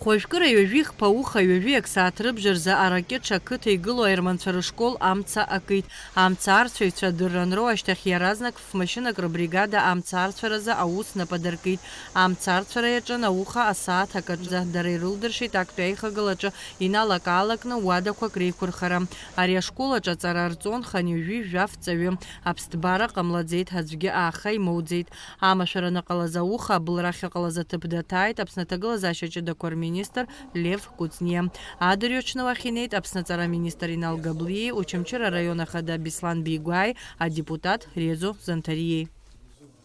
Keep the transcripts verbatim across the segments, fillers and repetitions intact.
Хәажәкыра ҩажәи хԥа уха ҩажәи аксааҭ рыбжа рзы Аракьыҽ ақыҭа игылоу аерманцәа рышкол амца акит. Амца арцәаҩцәа адырра анроу ашьҭахь иаразнак фмашьынак рыбригада амца арцәаразы аус напы адыркит. Амца арцәара иаҿын ауха асааҭ акаҿӡа. Дара ирылдыршеит актәи аихагылаҿы иналак-аалакны уадақәак реиқәырхара. Ари ашкол аҿы аҵара арҵон хынҩажәи жәаф ҵаҩы. Аԥсҭбара ҟамлаӡеит, аӡәгьы ааха имоуӡеит. Амашәара аныҟалаз ауха абылра ахьыҟалаз аҭыԥ даҭааит Аԥсны аҭагылазаашьа ҷыдақәа рминистр Лев Кәыҵниа. Адырҩаҽны уахь инеит Аԥсны аҵара аминистр Инал Габлиеи Очамчыра араион ахада Беслан Бигәааи адепутат Резо Занҭариеи.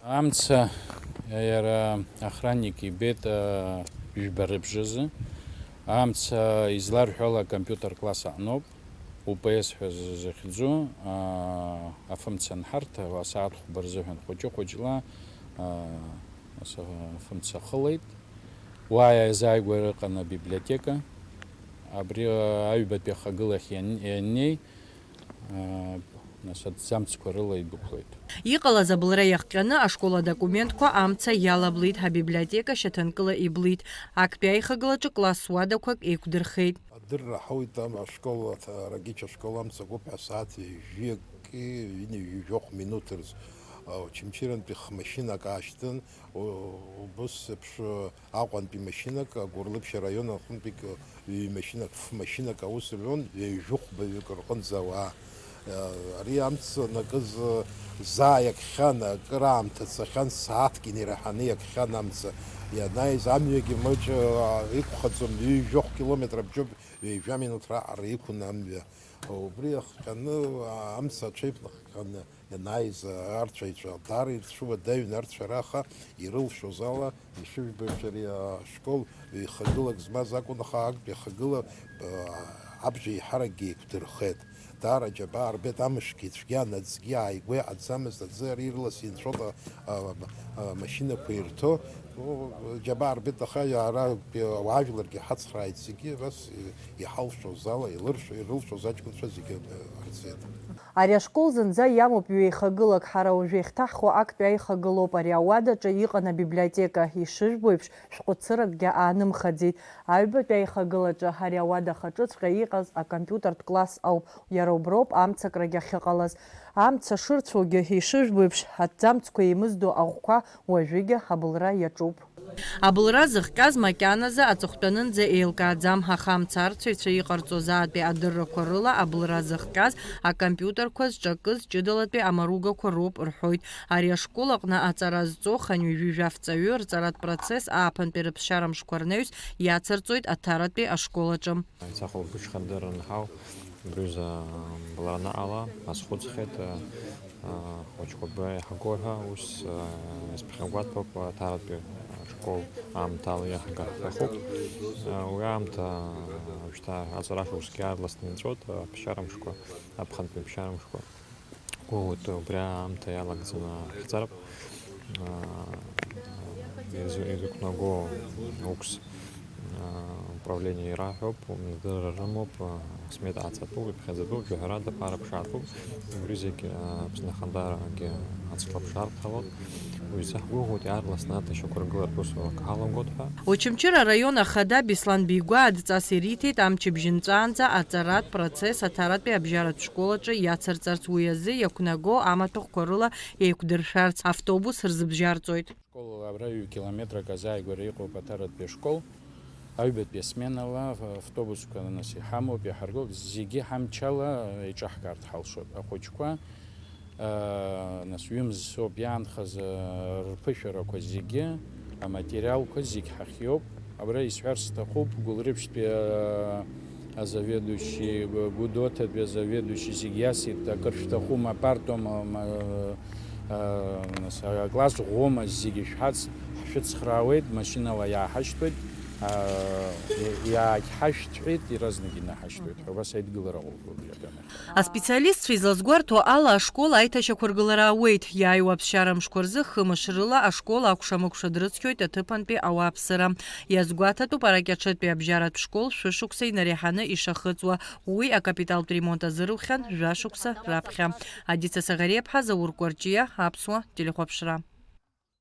Амца иара охранник ибеит, а, жәба рыбжазы. Амца изларҳәо ала акомпиутер класс аҟноуп. У П С ҳәа захьӡу, а, афымца анҳарҭа, асааҭ хәба рзыҳәан хәыҷы-хәыҷла, а, ас-, афымца ахылеит. Уа иазааигәара ыҟан абиблиотека. Абри, а, аҩбатәи ахагылахь иан-, ианнеи, а, нас аҭӡамцқәа рыла идәықәлеит. Иҟалаз абылра иахҟьаны ашкол адокументқәа амца иалаблит, абиблиотека шьаҭанкыла иблит. Актәи аихагылаҿы класс уадақәак еиқәдырхеит. Адырра ҳауит ам-, ашкол, аҭ-, Рагича ашкол амца агәыԥ ҳәа асааҭ ҩажәи акы, ҩынҩажәи жәохә минуҭ рзы, а, Очамчырантәи хмашьынак аашьҭын, у-, убыс еиԥш, а, Аҟәантәи машьынак, Агәырлыԥшь араион аҟынтәи к-, ҩ-машьынак, ф-машьынак аус рҳәон, ҩажәи хәбаҩык рҟынӡа ауаа. А, ари амца анакыз, а, заа иакхьан, акыр аамҭа цахьан, сааҭк инеираҳаны иакхьан амца. Ианааиз амҩагьы маҷ, а, иқәхаӡом, ҩажәохә километр абжьоуп, ҩажәа минуҭ раҟара иқәын амҩа. Убри иахҟьаны, а, амца аҽеиԥнаххьан ианааиз арцәаҩцәа, даара ирцәуадаҩын арцәара, аха ирылшоз ала, ишыжәбо еиԥш, ари ашкол ҩ-ихагылак змаз акәын, аха актәи ахагыла, а, абжа еиҳаракгьы еиқәдырхеит. Даара аџьабаа рбеит, амшгьы, цәгьан, аӡгьы ааигәа иҟаӡамызт, аӡы ари ирлас инцәоит, а, а, а, машьынақәа ирҭо. О, џьабаа рбеит, аха иара ауаажәларгьы ҳацхрааит зегьы, абас, э, иҳалшоз ала, илыршо-, ирылшоз аҷкәынцәа зегьы, э, рцеит. Ари ашкол зынӡа иамоуп ҩеихагылак, ҳара уажә иахьҭаҳхуа актәи аихагылоуп, ари ауадаҿы иҟан абиблиотека, ишыжәбо еиԥш, шәҟәыцыракгьы аанымхаӡеит. Аҩбатәи аихагылаҿы ари ауада ахаҿыҵәҟьа иҟаз акомпиутертә класс ауп, иара уброуп амцакрагьы ахьыҟалаз. Амца шырцәоугьы, ишыжәбо еиԥш, аҭӡамцқәа еимыздо аӷәқәа уажәыгьы абылра иаҿуп. Абылра зыхҟьаз макьаназы аҵыхәтәанынӡа еилкааӡам, аха амца арцәаҩцәа иҟарҵо азаатәи адыррақәа рыла абылра зыхҟьаз акомпиутерқәа зҿакыз ҷыдалатәи амаругақәа роуп рҳәоит. Ари ашкол аҟны аҵара зҵо хынҩажәи жәаф ҵаҩы рҵаратә процесс ааԥынтәи рыԥсшьара мшқәа рнаҩс иацырҵоит Аҭаратәи ашкол аҿы. Ицахә лгәыҽха дырра анҳау, абри аҩыза былра анаҟала, ҳазхәыцхьеит, а, а, хәыҷқәа абра иаҳго ҳәа, ус, а, исԥхьагәаҭоуп, Аҭаратәи ашкол аамҭала иаҳгар ҳҭахуп. А, уи аамҭа, а, уажәшьҭа аҵара шықәсгьы аарласны инҵәоит, а, аԥсшьара мшқәа, аԥхынтәи аԥсшьара мшқәа. Гәыӷуеит, убри аамҭа иалагӡаны ҳахьӡароуп. Аа, ирзу-, ирықәнаго укс, аа, управление ираҳәоуп, умнадырра рымоуп, аа, смета аҵатәуп, иԥхьаӡатәуп, жәаҳәарада ԥара ԥшаатәуп. Убри зегь, аа, Аԥсны ахадарагьы ацклаԥшаартә ҳалоуп. Уи изы ҳгәыӷуеит, иаарласны аҭашьақәыргыларатә усурақәа ҳалагоит ҳәа. Очамчыра араион ахада Беслан Бигәаа адҵас ириҭеит, амчыбжь нҵәаанӡа аҵаратә процесс Аҭаратәи абжьаратә школ аҿы иацырҵарц, уи азы иақәнаго амаҭәахәқәа рыла еиқәдыршәарц автобус рзыбжьарҵоит. Школ абра ҩ-километрак азааигәара иҟоуп Аҭаратәи ашкол, аҩбатәи асменала автобусқәа нас иҳамоуп, иҳаргоуп, зегьы ҳамчала еиҿаҳкаарц ҳалшоит. Ахәыҷқәа, аа, нас ҩымз соуп иаанхаз, аа, рԥышәарақәа зегьы, аматериалқәа зегь ҳахиоуп. Абра исҳәар сҭахуп, Гәылрыԥшьтәи, аа, азаведующий, Гәдоуҭатәи азаведующий зегь иасит, акыр шәҭахума, апартома, ма-, аа, нас, акласс ӷәӷәоума, зегьы шәҳац-, ҳшәыцхраауеит, машьынала иааҳашьҭуеит, аа, иа-, иаагьҳашәҭҳәеит, иаразнак инаҳашьҭуеит ҳәа, убас аидгылара ыҟоуп убри аганахь. Аспециалистцәа излазгәарҭо ала, ашкол аиҭашьақәыргылара ауеит. Иааиуа аԥсшьара мшқәа рзы хымш рыла ашкол акәша-мыкәша дрыцқьоит аҭыԥантәи ауааԥсыра. Иазгәаҭатәуп аракьаҿытәи абжьаратә школ шәышықәса инареиҳаны ишахыҵуа. Уи акапиталтә ремонт азырухьан жәашықәса раԥхьа. Адица Саӷариаԥҳа, Заур Кәарҷиа, Аԥсуа телехәаԥшра.